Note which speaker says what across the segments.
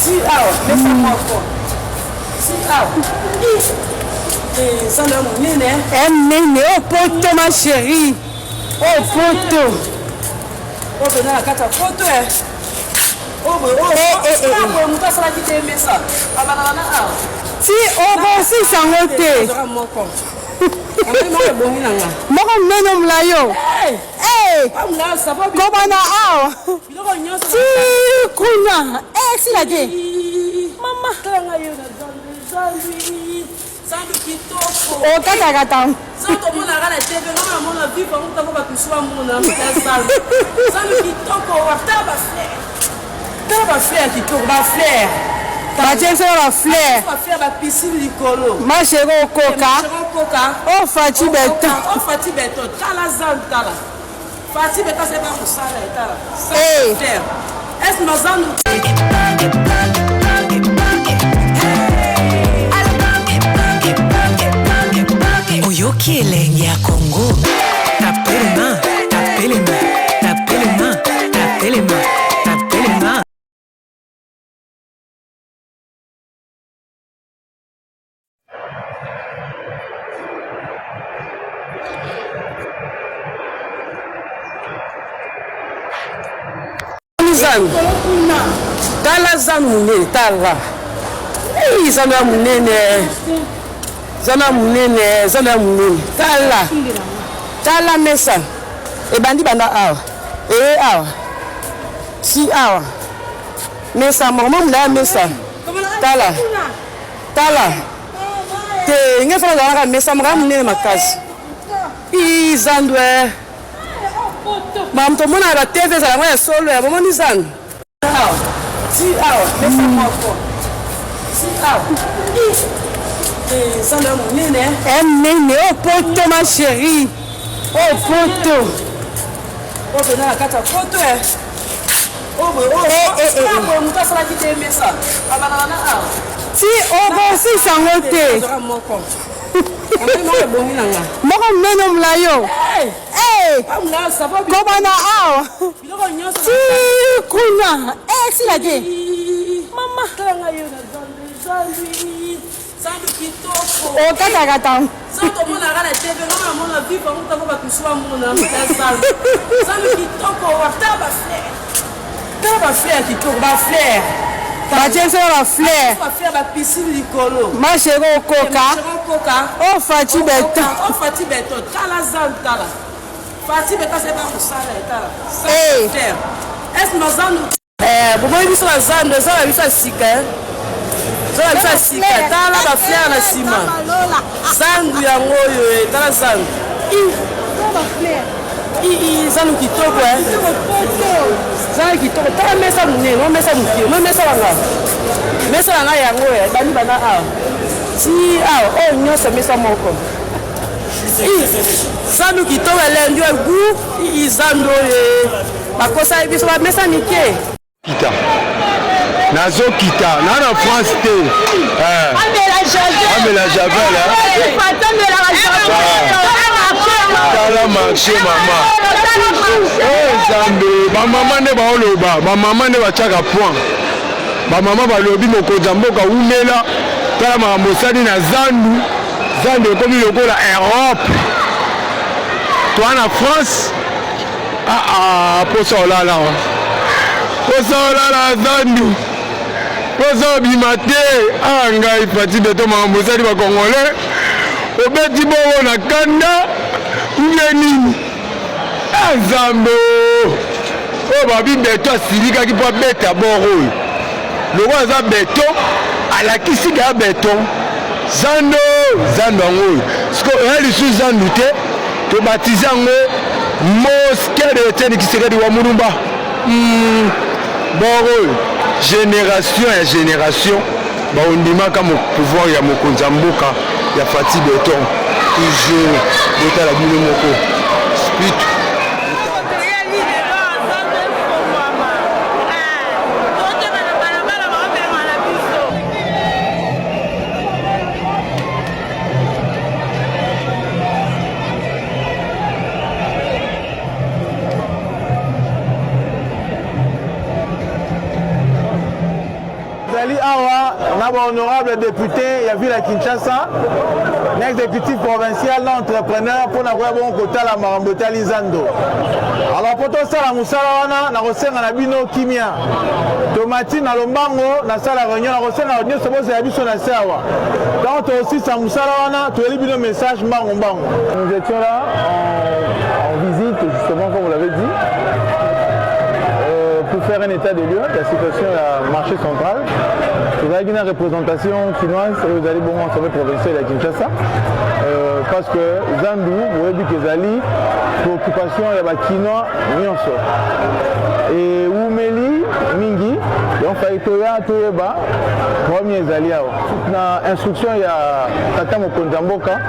Speaker 1: Ti awa mesa moko. Ti awa. Zando ya monene.
Speaker 2: Monene oyo poto ma chérie. Oyo poto.
Speaker 1: Oyo mpenza na kati ya poto e. Oyo boye oyo boye moto asalaki te mesa. Abandaka na awa.
Speaker 2: Ti okosisa yango te.
Speaker 1: Moko. Moko ebongi na nga.
Speaker 2: Moko monene omolayi oyo. Kobanda awa. Ti kuna. Esila te.
Speaker 1: Mama.
Speaker 2: Okatakata.
Speaker 1: Tomonaka na TV nga namona vive yango ntango bato mosusu bamona zandu zandu kitoko tala bafleur tala bafleur ya kitoko bafleur
Speaker 2: batie biso na bafleur
Speaker 1: bafleur bapiscine likolo
Speaker 2: ma chérie okoka
Speaker 1: okoka
Speaker 2: o Fatshi Béton
Speaker 1: o Fatshi Béton tala zandu tala Fatshi Béton aseba mosala tala fleur est-ce na zandu.
Speaker 3: Oyoki elengi ya Congo. Tapelema, tapelema, tapelema, tapelema, tapelema.
Speaker 1: Zanu tala zanu monene tala zanu ya monene zanu ya monene zanu ya monene tala tala mesa ebandi banda awa eye awa ti awa mesa moko mo molaya mesa tala tala te nge fana azalaka mesa moko ya monene makasi i zandu e makambo tomonaka ba TV ezala yango ya solo ya bomoni zandu awa ti awa mesa moko ti awa zando ya monene.
Speaker 2: Monene oyo poto ma chérie oyo poto.
Speaker 1: Oyo mpenza na kati ya poto e. Oyo boye oyo boye moto asalaki te mesa abandaka na awa.
Speaker 2: Ti okosisa yango te.
Speaker 1: Moko moko ebongi na nga.
Speaker 2: Moko monene omolayi oyo. Kobanda awa. Ti kuna. Esila te.
Speaker 1: Mama. Tala ngai yo na zandu zandu kitoko.
Speaker 2: Okatakata.
Speaker 1: Tomonaka na TV nga namona vive yango ntango bato mosusu bamona zandu zandu kitoko tala bafleur tala bafleur ya kitoko bafleur
Speaker 2: batie biso na bafleur
Speaker 1: bafleur bapiscine likolo
Speaker 2: ma chérie okoka
Speaker 1: okoka
Speaker 2: o Fatshi Béton
Speaker 1: o Fatshi Béton tala zandu tala Fatshi Béton aseba mosala tala fleur est-ce na zandu bomoni biso na zandu eza na biso ya sika eza na biso ya sika tala bafleur na nsima zandu yango oyo tala zandu zandu kitoko zandu kitoko tala mesa monene o mesa moke mo mesa nanga mesa nanga yango oyo ebandi banda awa ti awa oyo nyonso mesa moko zandu kitoko elendi oyo gu zandu oyo bakosaki biso bamesa mike.
Speaker 4: Kita nazokita na na France te amela javel tala marché mama nzambe bamama nde baoloba bamama nde batiaka point bamama balobi mokonzi ya mboka umela tala makambo osali na zandu zandu ekomi lokola Europe toa na France. Ah, posa olala posa olala zandu posa obima te ah ngai Fatshi Béton makambo osali bacongolais obeti bongo na kanda ubie nini ah nzambe oyo babi Béton asilikaki mpo abeta bor oyo lokola aza béton alakisi ka ya béton zando zando yango oyo siko oya lisusu zandu te tobatize yango mosquée de Etienne Tshisekedi wa Mulumba. Bor oyo génération ya génération baondimaka pouvoir ya mokonzi ya mboka ya Fatshi Béton toujours botala bino moko spitu.
Speaker 5: Tozali awa na ba honorable député ya ville ya Kinshasa na exécutif provincial na entrepreneur mpo na koya bongo kotala makambo etali zando. Alors mpo tosala mosala wana nakosenga na bino kimia. Tomati na lombango nasala réunion, nakosenga nyonso bozela biso na se awa. Ntango tokosisa mosala wana toyeli bino message mbango mbango. Nous étions là en, en visite justement comme vous l'avez dit pour faire un état des lieux de la situation ya marché central. Tozalaki na représentation kinoise oyo ezali bongo assemblée provinciale ya Kinshasa parce que zandu boyebi ke ezali préoccupation ya bakinois nyonso ewumeli mingi, donc fai toya toyeba premier ezali awa na instruction ya tata mokonzi ya mboka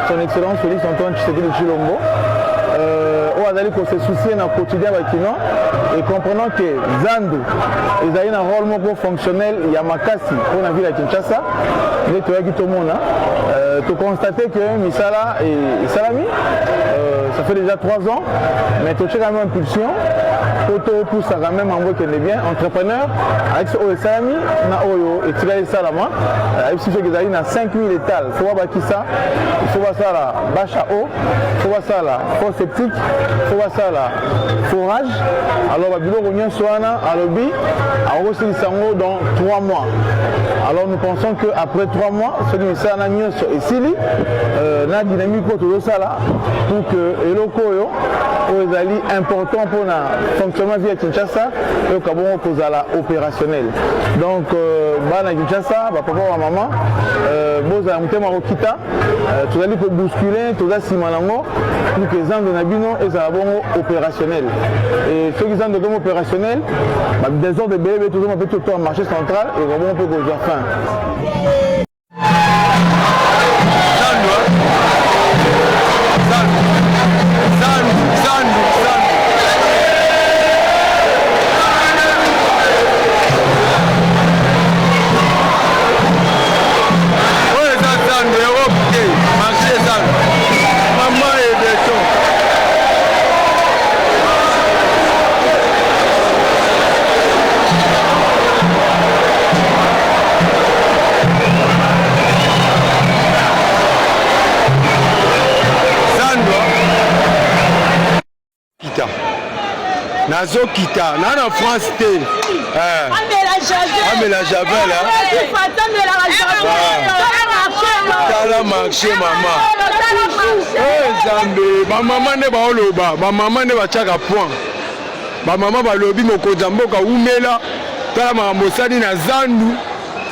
Speaker 5: son excellence Félix Antoine Tshisekedi Tshilombo oyo azali kose soucier na quotidien ya bakinois et comprenant que zandu ezali na rôle moko fonctionnel ya makasi mpona ville ya Kinshasa, nde toyaki tomona toconstate que misala esalami, ça fait déjà 3 ans, mais totie quand même impulsion po topusa quand même yango ekende bien. Entrepreneur ayebisi oyo esalami na oyo etikali esalama, ayebisi soki ezali na 5000 étal, faut babakisa, il faut basala bâche à eau, faut basala fosse septique, faut basala forage. Alors babiloko nyonso wana alobi akokosilisa yango dans 3 mois. Alors nous pensons que après 3 mois, soki misala na nyonso esili na dynamique oyo tozosala pour que eloko oyo oyo ezali important mpona fonctionnement ville ya Kinshasa eyoka bongo kozala opérationnel. Donc bana Kinshasa, bapapa, bamama, bozala motema kokita, tozali kobouscule, toza nsima nango pour que zando na bino ezala bongo opérationnel. Et soki zando ekomi opérationnel, badésordre ebele ebele tozoma mpe toto ya marché central ekoka bongo mpe kozwa fin.
Speaker 4: Zandu, zandu, zandu, zandu, zandu. Oyo eza zandu, Europe te, marché zandu. Mama e beton. Zandu. Kita. Nazokita na na France te. Amela javel, tala marché mama. Nzambe, bamama nde baoloba, bamama nde batiaka point, bamama balobi mokonzi ya mboka umela, tala makambo osali na zandu,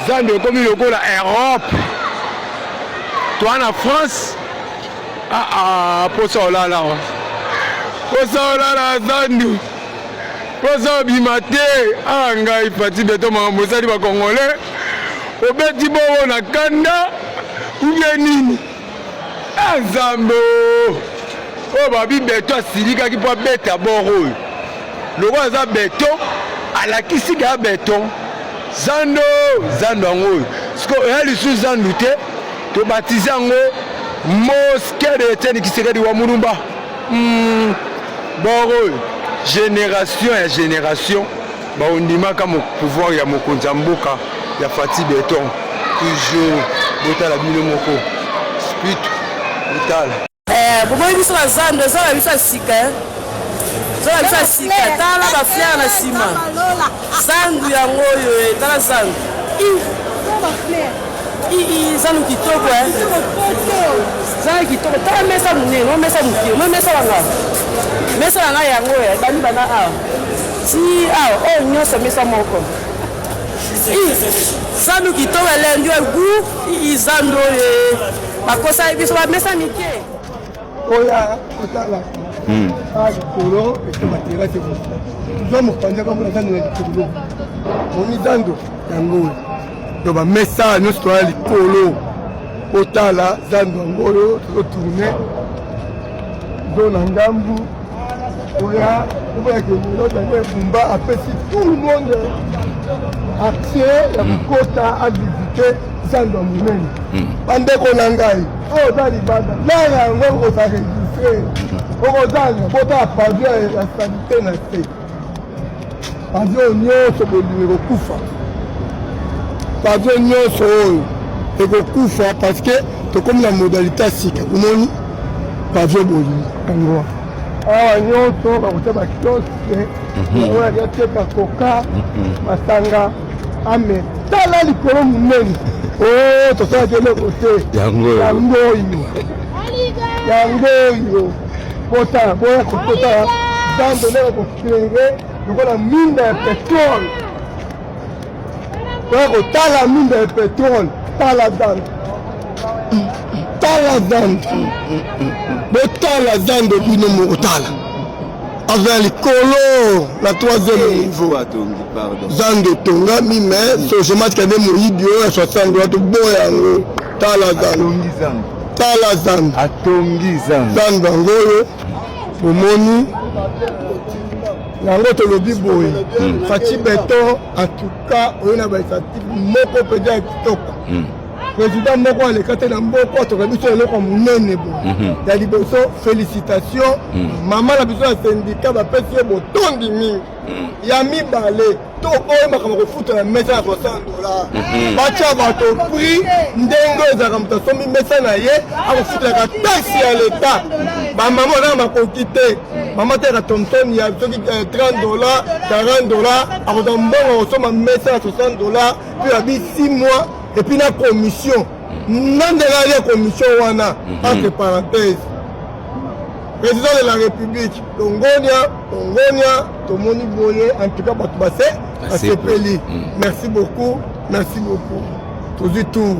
Speaker 4: zandu ekomi lokola Europe, toa na France. Ah, posa olala, posa olala zandu, posa obima te. Ah, ngai Fati Beto, makambo osali bakongolais, obeti bongo na kanda ubie nini? Ah, Nzambe oyo babi beto asilikaki mpo abeta bor oyo lokola aza beton, alakisi kaka beton zando, zando yango oyo sikoyo eya lisusu zandu te, tobatize yango mosquée de Etienne Tshisekedi wa Mulumba. Bor oyo génération ya génération baondimaka pouvoir ya mokonzi ya mboka ya Fati Beton toujours. Botala bino moko spitu, botala.
Speaker 1: Bomoi biso na zando eza na biso ya sika, eza na biso ya sika. Tala bafleur na nsima zandu yango oyo, tala zandu, zandu kitoko, zandu kitoko. Tala mesa monene o mesa moke mo mesa nanga, mesa na ngai yango oyo ebandi banda awa ti awa, oyo nyonso mesa moko. Zandu kitoko, elendi oyo gu zandu oyo bakosaki biso bamesa mike.
Speaker 6: Oya kotala a likolo ekoma terrasse, tozwa mopanzi akamona zando na likolo, moni zando yango oyo to bamesa nyonso toya likolo kotala zando yango oyo, tozotourne zo na ngambu oya oboyake Bumba apesi tout le monde accès ya kokota avisite zando ya monene. Bandeko na ngai oyo oza libanda, langa yango okoza registre, okozanga botala pavillon ya salite na se, pavillon nyonso bolingi kokufa. Pavillon nyonso oyo ekokufa parce que tokomi na modalité ya sika. Omoni pavillon bolingo yango wana. Awa nyonso bakotia ba kiosque oyo akateka koka masanga ame. Tala likolo monene o tosalaki eloko te, yango oyo yango oyo botala, boya kotala zando ndenge koflere lokola minda ya petrole. Boya kotala minda ya petrole, tala zando, tala zando, botala zando bino moko, tala aza likolo na troisième niveau. Zando etongami, mais sogemat nde moyibi oyo ya 60 dola, toboya yango. Tala zando, tala zando,
Speaker 4: atongi
Speaker 6: zando yango oyo bomoni yango. Tolobi boye, Fatshi Béton, en tout cas oyo na bainitiative moko mpenza ya kitoko. Président moko aleka te na mboka atoka biso eloko ya monene boye. Ya liboso, félicitation mama na biso ya syndicat, bapesi ye botondi mingi. Ya mibale, to oyo makambo kofuta na mesa ya 60 dollar, batya bato prix ndenge ezalaka. Moto asombi mesa na ye akofutelaka taxe ya leta. Bamama oza na makoki te, mama teka thomson ya soki 30 dollar, 40 dollar, akozwa mbongo akosomba mesa ya 60 dollar mpe abi 6 mois et puis na commission na ndenge alia commission wana. Entre parenthèse, président de la République, longonia, longonia. Tomoni boye, en tout cas bato base basepeli. Merci beaucoup, merci beaucoup. Tozwi tour.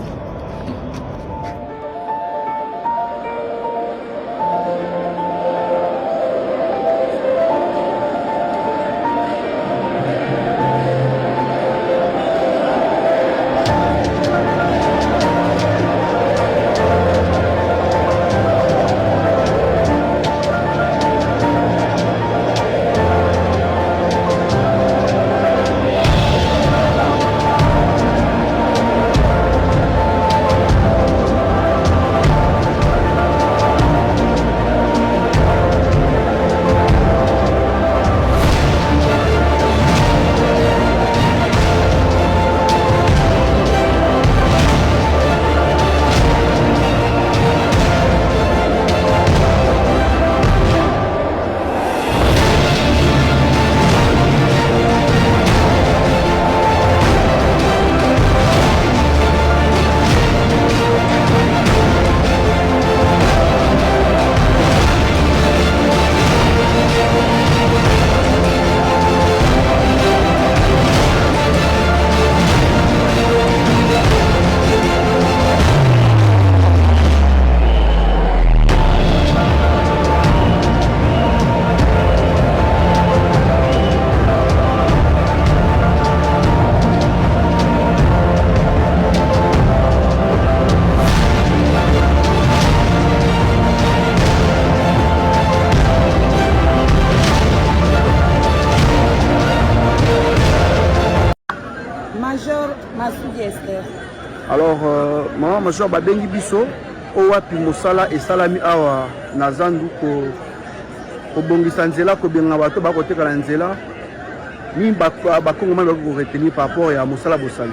Speaker 7: Major Masudi Esther.
Speaker 8: Alors, mama major, babengi biso oyo wapi mosala esalami awa na zandu, kobongisa nzela, kobenga bato bakoteka na nzela nini, bakongomani bakoki koretenir par rapport ya mosala bosali?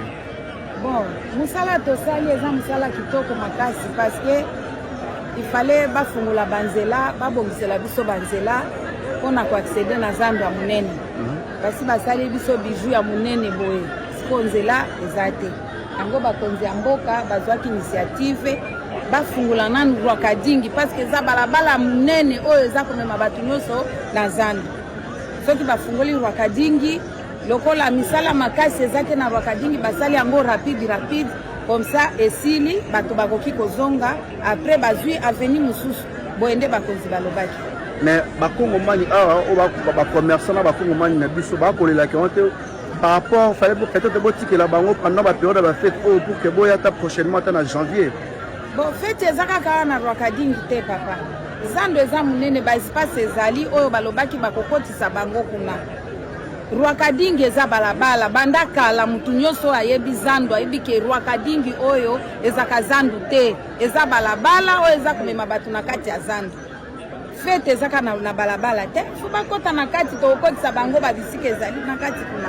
Speaker 7: Bon, mosala tosali eza mosala kitoko makasi, parce que il fallait bafungola banzela, babongisela biso banzela mpona koaccéder na zando ya monene. Basi basali biso bijou ya monene boye, sikoyo nzela eza te. Yango bakonzi ya mboka bazwaki initiative bafungola nanu Rwakadingi, parce que eza balabala monene oyo eza komema bato nyonso na zando. Soki bafungoli Rwakadingi, lokola misala makasi eza te na Rwakadingi, basali yango rapide rapide comme ça, esili, bato bakoki kozonga. Après bazwi avenue mosusu boye, nde bakonzi balobaki.
Speaker 8: Mais bakongomani awa oyo bacommerçant na bakongomani na biso bakolelaki yango te par rapport, fallait peut-être botikela bango pendant bapériode ya bafête oyo pour que boya ata prochainement, ata na janvier.
Speaker 7: Bon, fête eza kaka wana na Rwakadingi te, papa. Zando eza monene, baespace ezali oyo balobaki bakokotisa bango kuna. Rwakadingi eza balabala banda kala. Mutu nyonso oyo ayebi zando ayebi ke Rwakadingi oyo ezaka zandu te, eza balabala oyo eza komema bato na kati ya zando. Fête eza kaka na balabala te, fo bakɔta na kati, tokokotisa bango babisika ezali na kati kuna.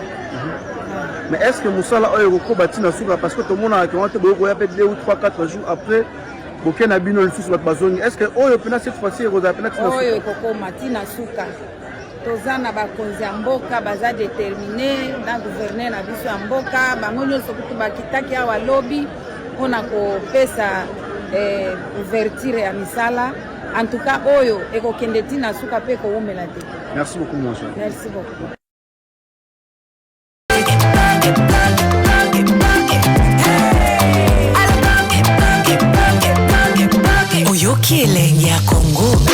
Speaker 8: Mais est ce que mosala oyo ekokoba ntina suka? Parce que tomonaka ke wana te, boyokoya mpe 2 ou 3 4 jours après, boke na bino lisusu, bato bazongi. Est ce que oyo mpena cette fois-ci ekozala mpena ntina
Speaker 7: Oyo ekokoma ntina suka. Toza na bakonzi ya mboka baza déterminé, na gouverneur na biso ya mboka, bango nyonso kutu bakitaki awa lobi mpona kopesa ouverture ya misala. En tout cas, oyo ekokende ntina suka mpe ekowumela te.
Speaker 8: Merci beaucoup, monsieur.
Speaker 7: Merci beaucoup.
Speaker 3: Oyoki elengi ya Kongo.